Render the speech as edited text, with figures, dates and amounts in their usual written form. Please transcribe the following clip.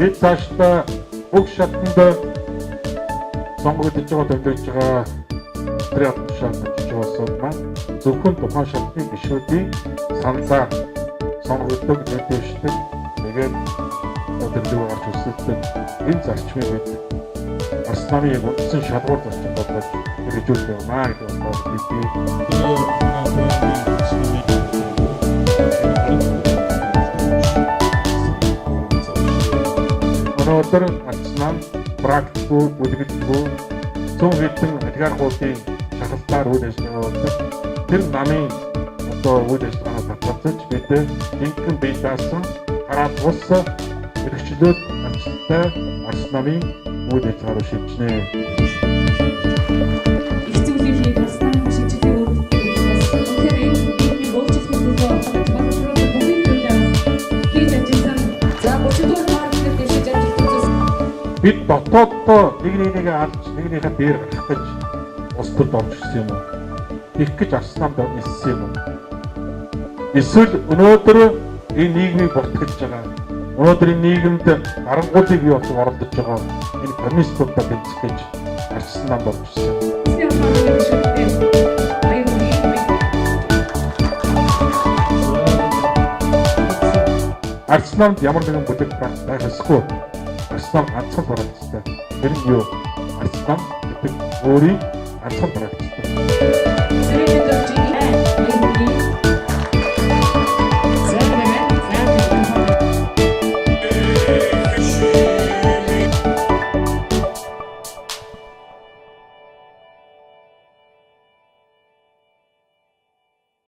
Бид цаашдаа бүх шатанд сонгогдож байгаа, томилогдож байгаа өдрийн албан тушаалд очиж байгаа улсууд маань зөвхөн тухайн шатны гишүүдийн саналаар сонгогддог, нэр дэвшдэг. Тэгээд тэмдэг гарч өсөлтөд энэ зарчмыг бид Арс намын үндсэн шалгуур зарчим болгож хэрэгжүүлэх явна гэдэг утгаар бид өнөөдөр Арс нам практикгүй, бүлэглэлгүй цөөн хэдэн олигархуудын шахалтаар үйл ажиллагаа явуулдаг. Тэр намын одоо үйл ажиллагаанаас татгалзаж, бид жинхэнэ бие даасан гараад бус эрхчлөөд амжилттай Арс намын үйл ажиллагаа руу шилжинэ. Их зүйлийг хийх Арс намын шинжилгээ үүрэгтэй бас үнэхээр энэ нийгмийг өөрчлөхийн төлөө прокуратур бүхий зүйлээ хийж ажилласан. За, 30 дугаар парт дээр дэвшиж амжилт үзүүлсэн. Бид дотооддоо нэг нэгнийгээ алж, нэг нэгнийхээ дээр гарах гэж улс төрд орж ирсэн юм уу? Тэгэх гэж Арс намд ниссэн юм уу? Эсвэл өнөөдөр энэ нийгмийг бүртгэж байгаа. Өнөөдөр энэ нийгэмд гарангуулыг бий болгож оролдож байгаа энэ коммунистуудаа тэмцэх гэж Арс намд орж ирсэн юм. Улсын хамгааллын гишүүдтэй баяр хүргэе. Арс намд ямар нэгэн бүлэг байх ёсгүй. Арс нам ганцхан практиктай. Тэр нь юу? Арс нам гэдэг өөрийн ганцхан практиктай.